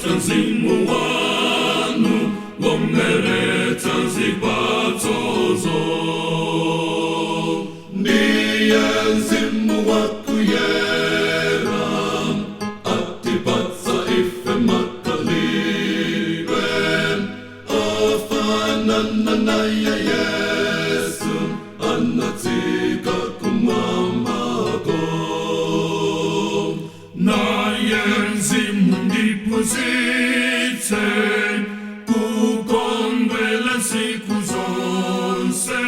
Atipatsa mzimu wanu womeretsa zipatsozo. Ndiye mzimu wakuyera, atipatsa ife makhalidwe ofanana naye Yesu anatsika kumwambako. Naye mzimu ndiphunzitse kukondwela nsiku zonse,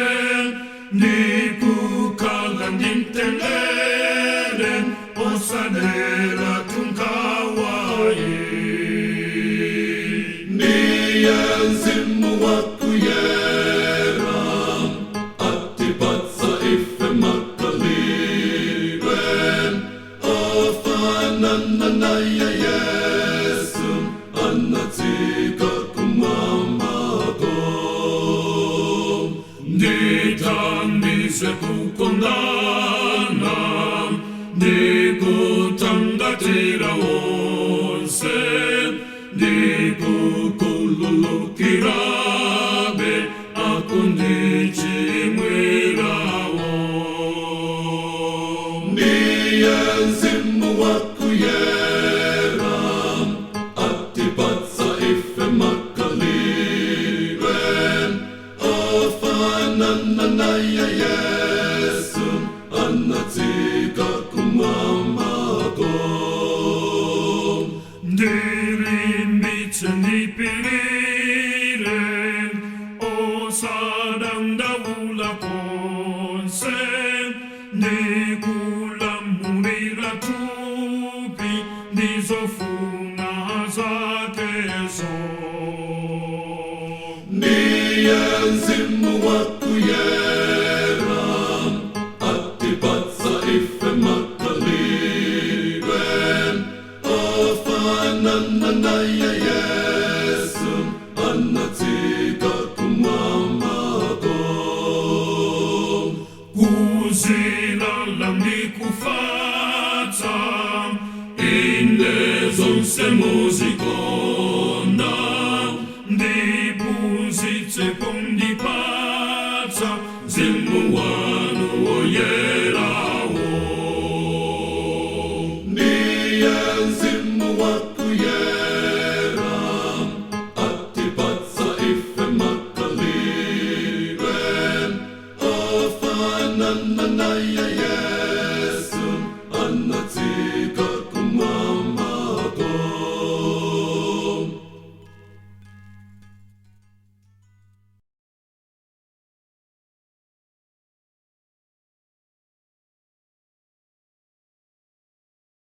ndikukhala ndimtendere osadera nkhawa ayi. Ndiye mzimu wakuyera, atipatsa ife makhalidwe ofanana naye Yesu anatsika kumwambako. Ndithandize kukondana ndikuthangatira onse, ndikukhululukirabe akundichimwirawo. Ndiye mzimu wakuyera, atipatsa ife makhalidwe ofanana naye Yesu anatsika kumwambako. Ndilimbitse ndipirire osadandaula konse, ndikulamulira thupi ndizofuna zakezo. Ndiye mzimu wakuyera, atipatsa ife makhalidwe ofanana naye Yesu anatsika kumwambako. Kuzilala ndikufatsa, inde zonse muzikonda, ndiphunzitse pondipatsa mzimu wanu woyerawo. Ndiye mzimu wakuyera.